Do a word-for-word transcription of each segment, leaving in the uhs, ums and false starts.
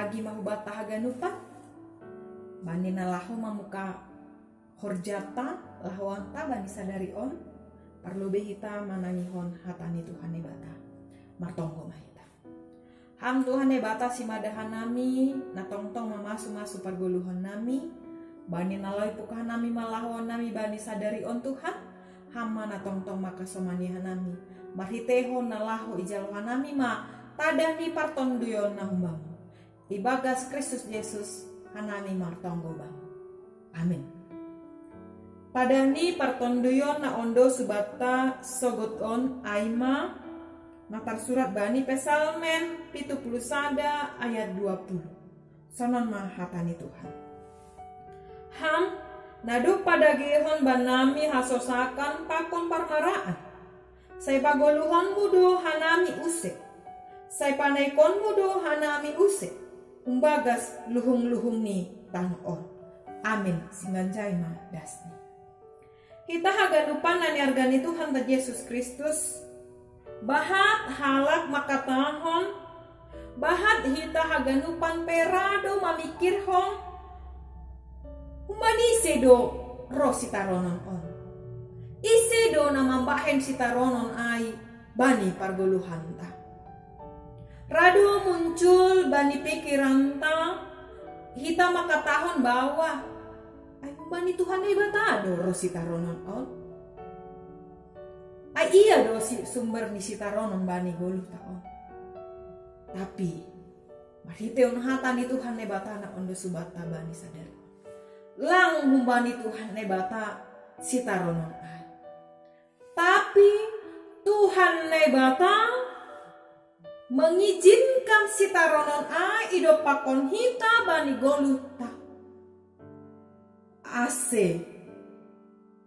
Pagi ma hubata haganupan, bani na laho mamuka horjata, lahoanta bani sadari on, parlobei hita manangihon hata ni Tuhan Naibata. Martonggo ma hita. Ham Tuhan Naibata simada hanami, na tongtong mamasu-masu pargoluhonnami, bani na laho ipuka hanami ma lahoannami bani sadari on Tuhan, Ham ma na tongtong makasomani hanami, marhiteihon na laho ijalo hanami ma tadah ni partonduyon na humbamu. Ibagas Kristus Jesus hanami martonggo bamu. Amin. Tadah ni partonduyon na ondo subata sogot on ai ma na tarsurat bani Psalmen pitu puluh sada ayat dua puluh. Sonon ma hata ni Tuhan. Ham, na dob padagehon banami hasosakan pakon parmaraan. Sai pagoluhonmu do hanami use. Sai panaikonmu do hanami use. Umbagas luhung-luhung ni tano on. Amin. Singanjai ma dasni. Hita haganupan na niarga ni Tuhanta Jesus Kristus, bahat halak mangkatahon, bahat hita haganupan pe ra do mamikirhon, humbani ise do ro sitaronon on. Ise do na mambahen sitaronon ai bani pargoluhanta. Ra do muncul bani pikiranta, hita mangkatahon bahwa ai humbani Tuhan Naibata do ro sitaronon on. Ai ia do si sumber ni sitaronon bani goluhta on. Tapi marhiteihon hata ni Tuhan Naibata na ondo subata bani sadari on, lang humbani Tuhan Naibata sitaronon ai. Tapi Tuhan Naibata mengizinkan sitaronon ai idompakkon hita bani goluhta, ase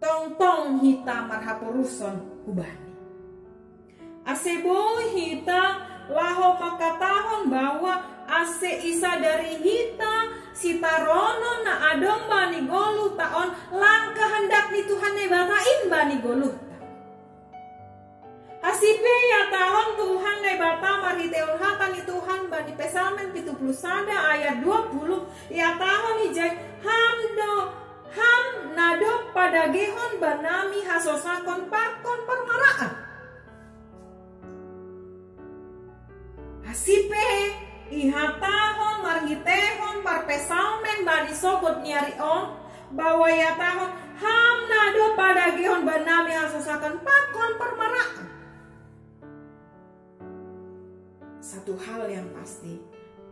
tongtong hita marhaporuson hubani. Ase boi hita laho mangkatahon bahwa ase isadari hita sitaronon na adong bani goluhta on lang kahandak ni Tuhan Naibata in bani goluhta. Hasipe ihatahon Tuhan Naibata marhiteihon hata ni Tuhan bani Psalmen pitu puluh sada ayat dua puluh, ihatahon ijai, Ham do, Ham na dob padagehon banami hasosakon pakon parmaraan. Hasipe ihatahon marhiteihon parpsalmen bani sogot ni ari on, bahwa ihatahon, Ham na dob padagehon banami hasosakon pakon parmaraan. Satu hal yang pasti,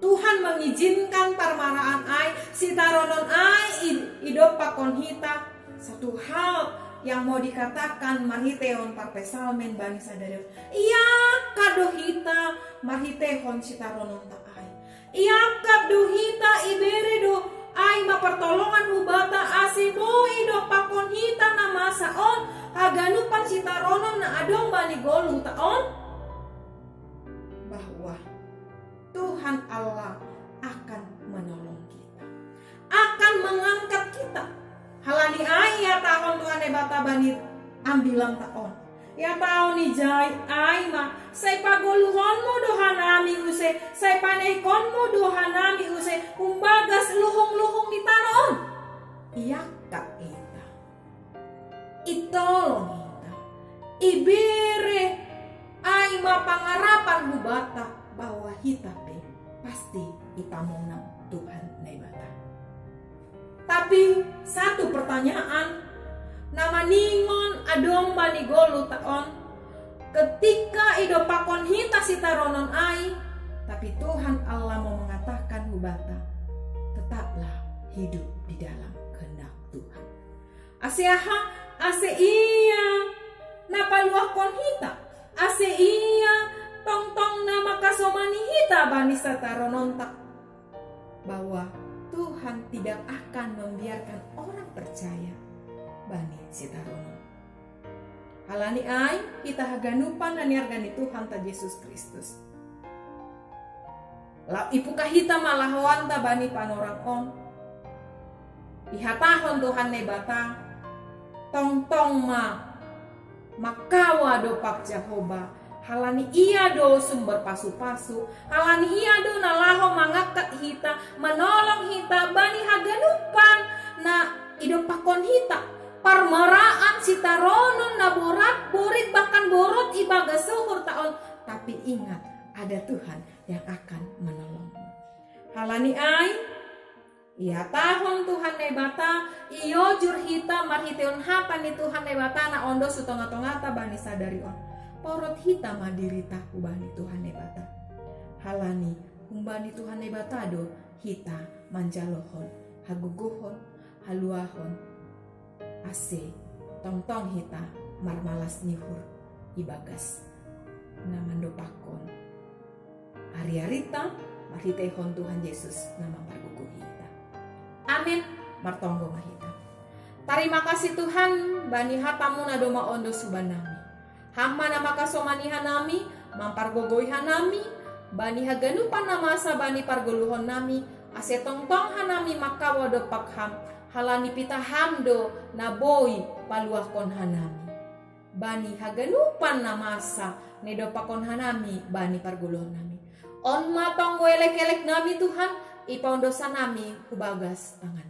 Tuhan mengizinkan parmaraan ai, sitaronon ai id-, idompakkon hita. Satu hal yang mau dikatakan marhiteihon parpsalmen bani sadari on. Iangkat do hita marhiteihon sitarononta ai. Iangkat do hita, ibere do ai ma partolongan hubata ase boi idompakkon hita na masa on haganupan sitaronon na adong bani goluhta on. Bahwa Tuhan Allah akan menolong kita, akan mengangkat kita. Halani ai ihatahon Tuhan Naibata bani ambilanta on. Ihatahon ijai ai ma, sai pagoluhonmu do hanami use, sai panaikonmu do hanami use, umbagas luhung-luhung ni tano on. Iangkat hita. Itolong hita. Ibere ai ma pangarapan hubata bahwa hita pe pasti ipamonang Tuhan Naibata. Tapi satu pertanyaan, na maningon adong bani goluhta on, ketika idompakkon hita sitaronon ai, tapi Tuhan Allah mau mengatakan hubata, tetaplah hidup di dalam kehendak Tuhan. Ase aha? Ase ia na paluahkon hita, ase ia tongtong na makasomani hita bani sitarononta, bahwa Tuhan tidak akan membiarkan orang percaya bani sitaronon. Halani ai, hita haganupan na niarga ni Tuhanta Jesus Kristus, laho ipuka hita ma lahoanta bani panorang on, ihatahon Tuhan Naibata, tongtong ma makawa dompak Jahowa, Halani Ia do sumber pasu-pasu, halani Ia do na laho mangangkat hita, manolong hita bani haganupan na idompakkon hita, parmaraan, sitaronon, na borat, borit, bahkan borot ibagas uhurta on. Tapi ingat, ada Tuhan yang akan menolongmu. Halani ai, ihatahon Tuhan Naibata, iojur hita marhiteihon hata ni Tuhan Naibata na ondo hu tonga-tongata bani sadari on. Paurot hita ma dirita hubani Tuhan Naibata. Halani humbani Tuhan Naibata do hita manjalohon hagogohon, haluahon, ase tongtong hita marmalas ni uhur ibagas na mandompakkon ari-arita, marhiteihon Tuhan Yesus na mampargogohi hita. Amin. Martonggo ma hita. Tarima kasih Tuhan, bani hata-Mu na domma ondo hubahen nami. Ham ma na mangkasomani hanami, mampargogohi hanami bani haganupan na masa bani pargoluhon nami, ase tongtong hanami mangkawa dompak Ham, halani pitah Ham do na boi paluahkon hanami bani haganupan na masa na idompakkon hanami bani pargoluhon nami. On ma tonggo elek-elek nami Tuhan, ipaondosa nami hubagas tangan.